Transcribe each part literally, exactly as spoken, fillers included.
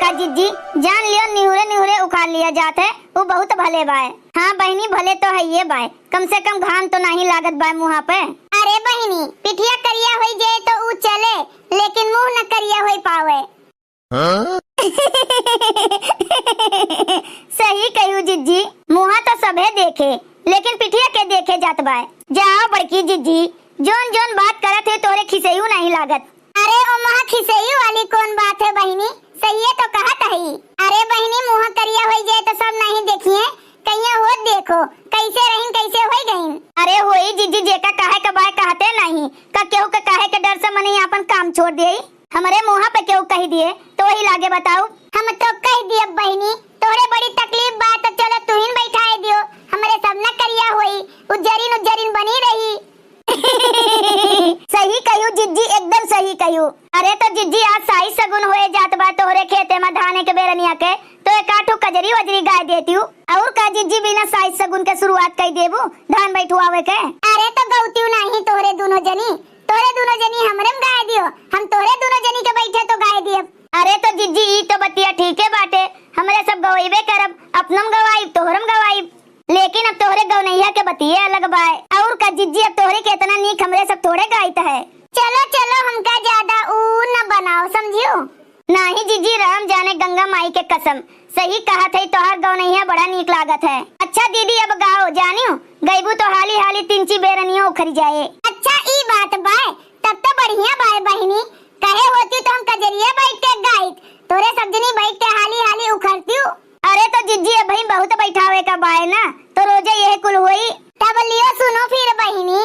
आ जिज्जी, जान लियो, निहुरे निहुरे उखाड़ लिया जात है, उ बहुत भले बाय। हाँ बहिनी, भले तो हइये बाय, कम से कम घाम तो नाहीं लागत बाय मुँहा पे। अरे बहिनी, पिठिया करिया होई जाए तो उ चले, लेकिन मुँह न करिया होई पावे। हाँ? सही कहियो जिज्जी, मुँहा तो सभे देखे, लेकिन पिठिया के देखे जात बाय। जाओ बड़की जिज्जी, जौन जौन बात करत है तोहरे खिसेयू नाहीं लागत। अरे ओ महा खिसेयू वाली कौन बात है बहिनी, सहिये तो कहत हई। अरे बहिनी, मुँह करिया होई जाए तो सब नाहीं देखिए, कहिया होत देखो, कैसे रहिन कैसे होई गईन। अरे होई जिज्जी, जेका कहे के बाय कहते नाहीं, का केहू के कहे के डर से मनई आपन काम छोड़ देई? हमरे मुँहा पे केहू कहि दिए तो वही लागे बताऊ। हम तो कहि दियब बहिनी, तोहरे बड़ी तकलीफ बा तो चलो तुहिन बैठाए दियो, हमरे सब न करिया होई, उज्जरिन उज्जरिन बनी रही। सही कहियो जिज्जी, एकदम सही कहियो। अरे तो जिज्जी, आज साइज सगुन होए जात बा तोहरे खेते में धाने के बेरनिया के, तो एक आठो कजरी वजरी गाय देतियू। और का जिज्जी, बिना साइज सगुन के शुरुआत कई देबू धान बैठवावे के? अरे तो गौतियू नाहीं तोहरे दुनो जनी, तोहरे दुनो जनी हमरे में गाय दियो, हम तोहरे दुनो जनी के बैठे तो गाय दियब। अरे तो जिज्जी, ई तो बतिया ठीके बाटे, हमरे सब गवइबे करब, अपनम गवाइब, तोहरम गवाइब, लेकिन अब तोहरे गवनैया के बतिये अलग बाय। और का जिज्जी, अब तोहरे के इतना नीक हमरे सब थोड़े गाइत है। चलो चलो, हमका ज्यादा ऊ न बनाओ, समझियो। नाहीं जिज्जी, राम जाने गंगा माई के कसम, सही कहत है, तोहार गवनैया बड़ा नीक लागत है। अच्छा दीदी, अब गाओ, जानियो, गइबू तो हाली हाली तिनची बेरनियो उखरि जाए। अच्छा, ई बात बाय, तब तो बढ़िया बाय बहिनी, कहे होती तो हम कजरिया बैठ के गाइत, तोरे सब जनी बैठ के हाली हाली उखरतियू। अरे तो जिज्जी, अबहीं बहुत बैठावे का बाय ना, तो रोजे यह कुल होई। तब लियो सुनो फिर बहिनी।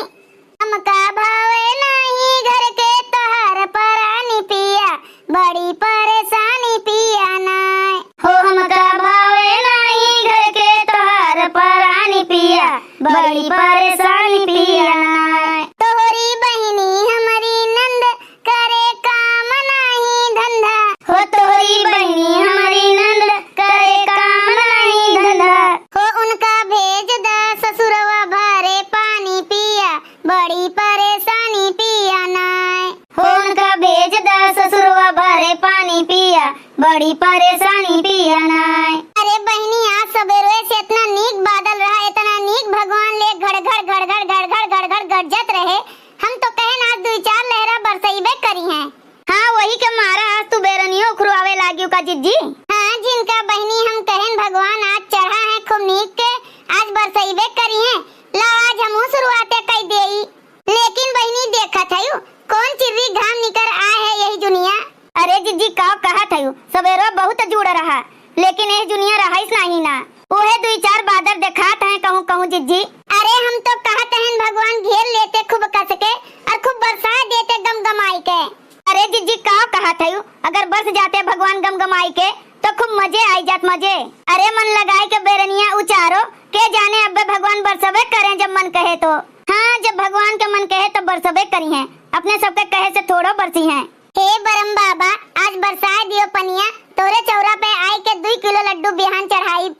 हमका भावे नाही घर के तोहार परानी पिया, बड़ी परेशानी पिया नाय। हो हमका भावे नाही घर के तोहार परानी पिया, बड़ी परेशानी पिया नाय। तोहरी बहिनी हमरी नंद करे काम नाही धंधा। हो तोहरी बहिनी हमरी नंद करे काम नाही धंधा। हो उनका भेज द ससुरवा भरे पानी पिया, बड़ी परेशानी पिया नाय। हो उनका भेज द ससुरवा भरे पानी पिया, बड़ी परेशानी पिया नाय। अरे बहिनी, आज सबेरवे से इतना नीक बादल रहा, इतना नीक भगवान ले घड़घड़ घड़घड़ घड़घड़ घड़घड़ गरजत रहे। हम तो कहेन आज दुई चार लहरा बरसइबे करिहैं। हाँ, वही के मारा आज तू बेरनियो उखरुआवे लागियो का जिज्जी? हाँ जिनका बहिनी, हम कहेन भगवान आज चढ़ा है खूब नीक के, आज बरसइबे करिहैं। ला आज हमहू शुरुआते कई देई। लेकिन बहिनी देखत हयू, कौन चिर्री घाम निकर आए है यही जुनिया। अरे जिज्जी, का कहत हयू, सबेरो बहुत जुड़ रहा, लेकिन यह जुनिया रहाइस नाही ना। उहे दुई चार बादर देखात हैं कहूँ कहूँ जिज्जी। अरे हम तो कहत हैं भगवान घेर लेते खूब कस के और खूब बरसा देते गमगमाई के। अरे जिज्जी, का कहत हयू, अगर बरस जाते भगवान गमगमाई के तो खूब मजे आई जात, मजे। अरे मन लगाई के बेरनिया उचारो, के जाने अब्बे भगवान बरसबे करें जब मन कहे तो। हाँ, जब भगवान के मन कहे तो बरसबे करिहैं, अपने सबके कहे से थोड़ो बरसिहैं। हे बरम बाबा, आज बरसाए दियो पनिया, तोरे चौरा पे आई के दुई किलो लड्डू बिहान चढ़ाई।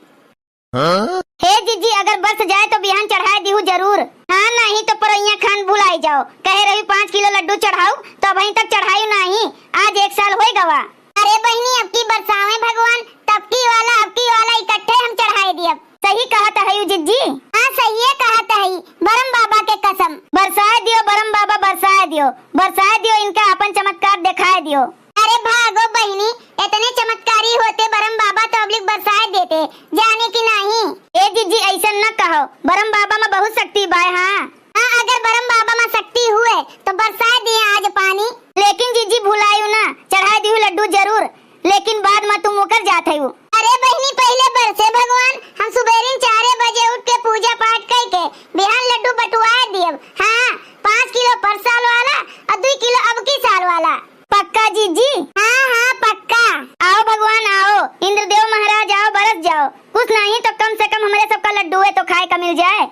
हाँ? हे जिज्जी, अगर बरस जाए तो बिहान चढ़ाए दिहू जरूर। हाँ, नहीं तो परैया खान भुलाई जाओ, कहे रही पाँच किलो लड्डू चढ़ाऊ, तो अबहीं तक चढ़ाई नाही, आज एक साल होई गवा। अरे बहिनी, अब की बरसावे भगवान, तब की वाला, अब की वाला इकट्ठे हम चढ़ाए दियब। सही कहत हयू जिज्जी। हाँ, सहिए कहत हई, बरम बाबा के कसम। बरसाए दियो बरम बाबा, बरसाए दियो, बरसाए दियो, इनका आपन चमत्कार देखाए दियो। अरे भागो बहिनी, इतने चमत्कारी होते बरम बाबा तो अबलिक बरसाए देते, जाने कि नाही। ए जिज्जी, ऐसन न कहो, बरम बाबा में बहुत शक्ति बाय। हाँ, हाँ, अगर बरम बाबा में शक्ति हुए तो बरसाए दिए आज पानी। लेकिन जिज्जी भुलायू ना, चढ़ाए दिहू लड्डू जरूर, लेकिन बाद में तू मुकर जात हयू। अरे बहिनी, पहिले बरसे भगवान, हम सुबेरिन चारे बजे उठ के पूजा पाठ कई के बिहान लड्डू बटुआ दियब। हाँ, पाँच किलो पर साल वाला और दुई किलो अब की साल वाला। पक्का जिज्जी? हाँ, हाँ, पक्का। आओ भगवान आओ, इंद्रदेव महाराज आओ, बरस जाओ, कुछ नहीं तो कम से कम हमरे सबका लड्डुए तो खाए का मिल जाए।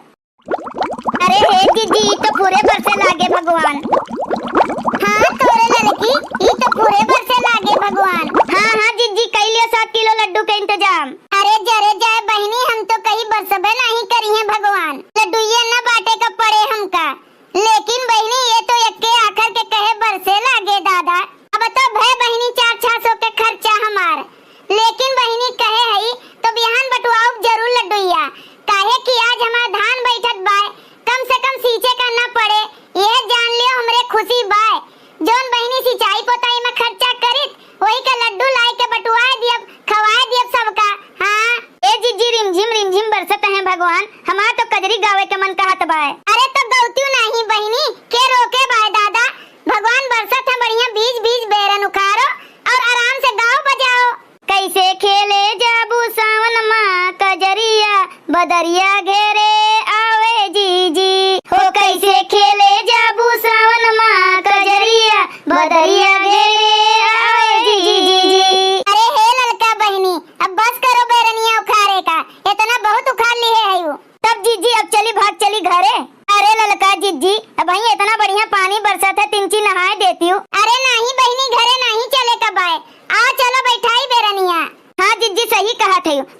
अरे हे जिज्जी, ई तो फुरे बरसे लागे भगवान। हाँ तोरे ललकी, ई तो फुरे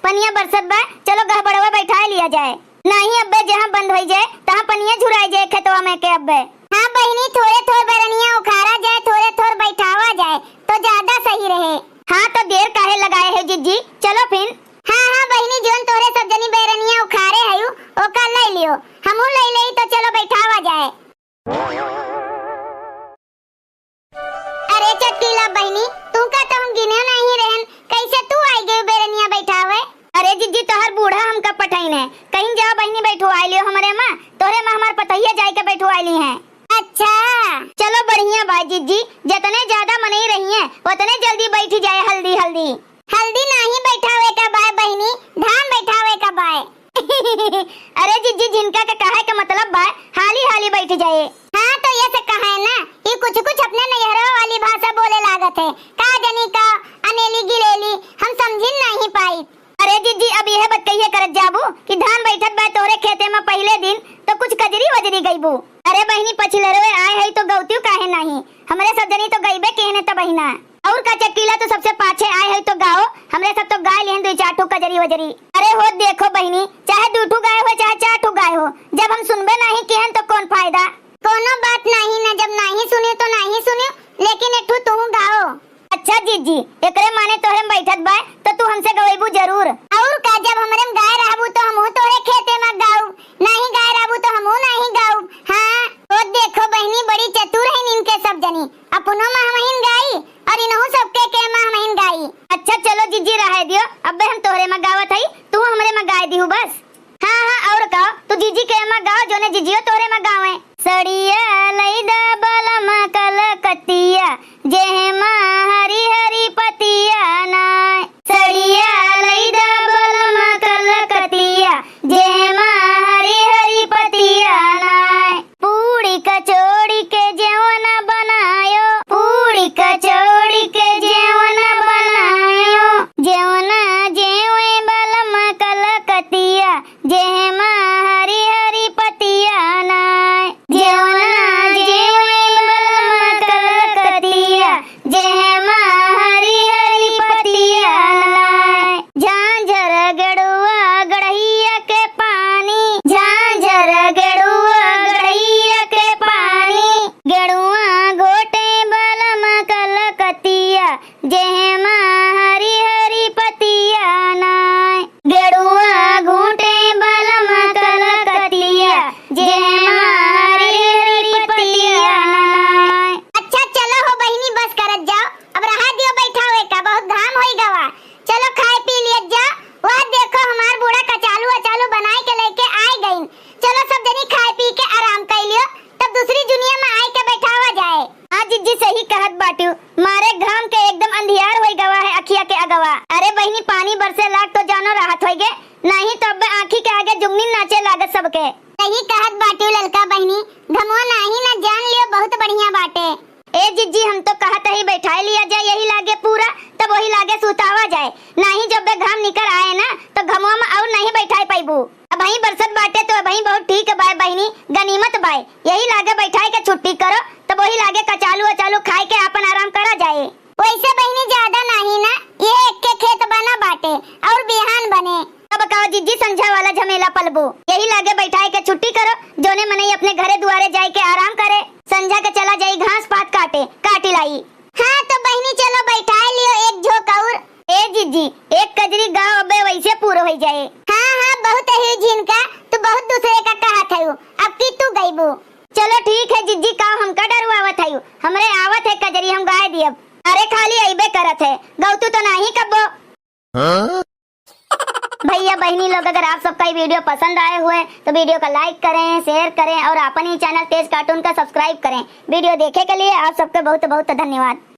पनिया बरसत बा, चलो गहबड़वा बैठाए लिया जाए। नाहीं अब्बे जहाँ बंद होई जाए, तहाँ पनिया झुराई जाए खेतवा में के अब्बे। हाँ बहिनी, थोरे थोर बैरनिया उखारा जाए, थोरे थोर बैठावा जाए, तो ज्यादा सही रहे। हाँ, तो देर काहे लगाए है जिज्जी, चलो फिन। हाँ, हाँ बहिनी, जोन तोहरे सब जनी बैरनिया उखारे हयू, ओका लई लियो, हमहू लई लेई, तो चलो बैठावा जाए। अरे चटकीला बहिनी, तू का तो हम गिने नहीं रहन, कैसे तू आई गई बैरनिया बैठावे? अरे जिज्जी, तोहर बूढ़ा हमका पठाइन है, कहीं जाओ बहिनी बैठवाई लियो हमरे माँ, तोहरे माँ हमार पतोहिया जाए के बैठवाई ली है। अच्छा। चलो बढ़िया बा जिज्जी, जतने ज्यादा मनई रही है, उतने जल्दी बैठी जाए हल्दी हल्दी। हल्दी नाहीं बैठावे का बाय बहिनी, धान बैठावे का बाय। अरे जिज्जी, झिनका के कहे के मतलब बा, हाली हाली बैठ जाए। हाँ, तो ये से कहे ना, ये कुछ कुछ अपने नैहरवा वाली भाषा बोले लागत है। का जनी का अनेली गिलेली, हम समझिन नाहीं पाई। अरे जिज्जी, अब यह बतकहिए करत जाबू कि धान बैठत बा तोहरे खेते में पहिले दिन, तो कुछ कजरी वजरी गईबू। अरे बहिनी, पछिलरवे आए है तो गौतियो काहे नाहीं? हमरे सब जनी तो गईबे केहने त बहिना। और का चटकीला, तू सबसे पाछे आए है तो गाओ, हमरे सब तो गाय लिहन दुई चार ठो कजरी वजरी। अरे हो देखो बहिनी, चाहे दू ठो गाय हो, चाहे चार ठो गाय हो, जब हम सुनबे नाहीं केहन तो कौन फायदा? कोनो बात नाहीं ना, जब नाहीं सुने तो नाहीं सुने, लेकिन एक ठो तू गाओ। अच्छा जिज्जी, एकरे माने तोहरे में बैठत बाय, तो तू हमसे गवैबू जरूर। और का, जब हमरे में गाय रहबू तो हमहू तोहरे खेते में गाउब, नाहीं गाय रहबू तो हमहू नाहीं गाउब। हाँ, तो देखो बहिनी, बड़ी चतुर है इनके सब जनी, अपनो महमहिन गाई और इनहू सबके के महमहिन गाई। अच्छा चलो जिज्जी, रहे दियो, अब्बे हम तोहरे में गावत हई, तू हमरे में गाय दिहू बस। हाँ, हाँ, और का, तू जिज्जी के एमा गाओ, जोने जिज्जियो तोहरे मा गावे। सड़िया लइदा बलमा कलकतिया, जेहमा हरी हरी पतिया नाय। सड़िया लइदा बलमा कलकतिया, जेहमा हरी हरी पतिया नाय। पूड़ी कचौड़ी के जेवना बनायो, पूड़ी कचौड़ी के जेवना बनायो, जेवना जेवे बलमा कलकतिया, जेहमा हरी हरी पतिया नाय। जेवना जेवे बलमा कलकतिया, जेहमा हरी हरी पतिया नाय। झांझर गेड़ुआ गड़हिया के पानी, झांझर गेड़ुआ गड़हिया के पानी। गेड़ुआ घोटे बलमा कलकतिया, जेहमा हरी हरी पतिया नाय। गेड़ुआ घूटे बलमा कलकतिया, जेहमा हरी हरी पतिया नाय। अच्छा चलो हो बहिनी, बस करत जाओ, अब रहा दियो बैठावे का, बहुत घाम होई गवा। चलो खाए पी लियत जा। वह देखो हमार बूढ़ा कचालू अचालू बनाए के लेके आए गईन। चलो सब जनी खाए पी के आराम कर लियो, तब दूसरी जुनिया में आए के बैठावा जाए। हाँ जिज्जी, सही कहत बाटिउ, मारे घाम के एकदम अंधियार होई गवा है अखिया के अगवा। अरे बहिनी, पानी बरसे लाग तो जानो राहत होई गे, नाहीं तो अब्बे आँखी के आगे जुगनी नाचे लागत सबके। सही कहत बाटिउ ललका बहिनी, घमवा नाहीं ना जान लियो बहुत बढ़िया बाटे। ए जिज्जी, हम तो कहत ही बैठाए लिया जाए यही लागे पूरा, तब वही लागे सुतावा जाए, नाहीं जब बे घाम निकर आए ना तो घमवा में और नाहीं बैठाए पाइबू। अबहीं बरसत बाटे तो अबहीं बहुत ठीक बाय बहिनी, गनीमत बाय। यही लागे बैठाए के छुट्टी करो, तब वही लागे कचालू अचालू खाए के आपन आराम करा जाए। वैसे बहिनी ज्यादा नाहीं ना, ये एक के खेत बना बाटे और बिहान बने। अब का जिज्जी संझा वाला झमेला पलबो। यही लागे बैठाए के छुट्टी करो, जोने मनई अपने घरे दुआरे जाए के आराम करे। संझा के चला जाई घास पात काटे, काटी लाई। हाँ तो बहिनी चलो बैठाए लियो एक झोंक और। ए जिज्जी, एक कजरी गाओ, अबे वैसे पूरो होई जाए। हाँ, हाँ, बहुत है झिनका, तू बहुत दूसरे का कहत हयू, अब की तू गईबू। चलो ठीक है जिज्जी, का हमका डरवावत हयू, हमरे आवत है कजरी, हम गाए दियब। अरे खाली अइबे करत है, गौतू तो नाहीं कब्बो। हाँ? भैया बहिनी लोग, अगर आप सबका ये video पसंद आए हुए तो video का like करें, share करें और अपन ही channel तेज cartoon का subscribe करें। Video देखे के लिए आप सबके बहुत बहुत धन्यवाद।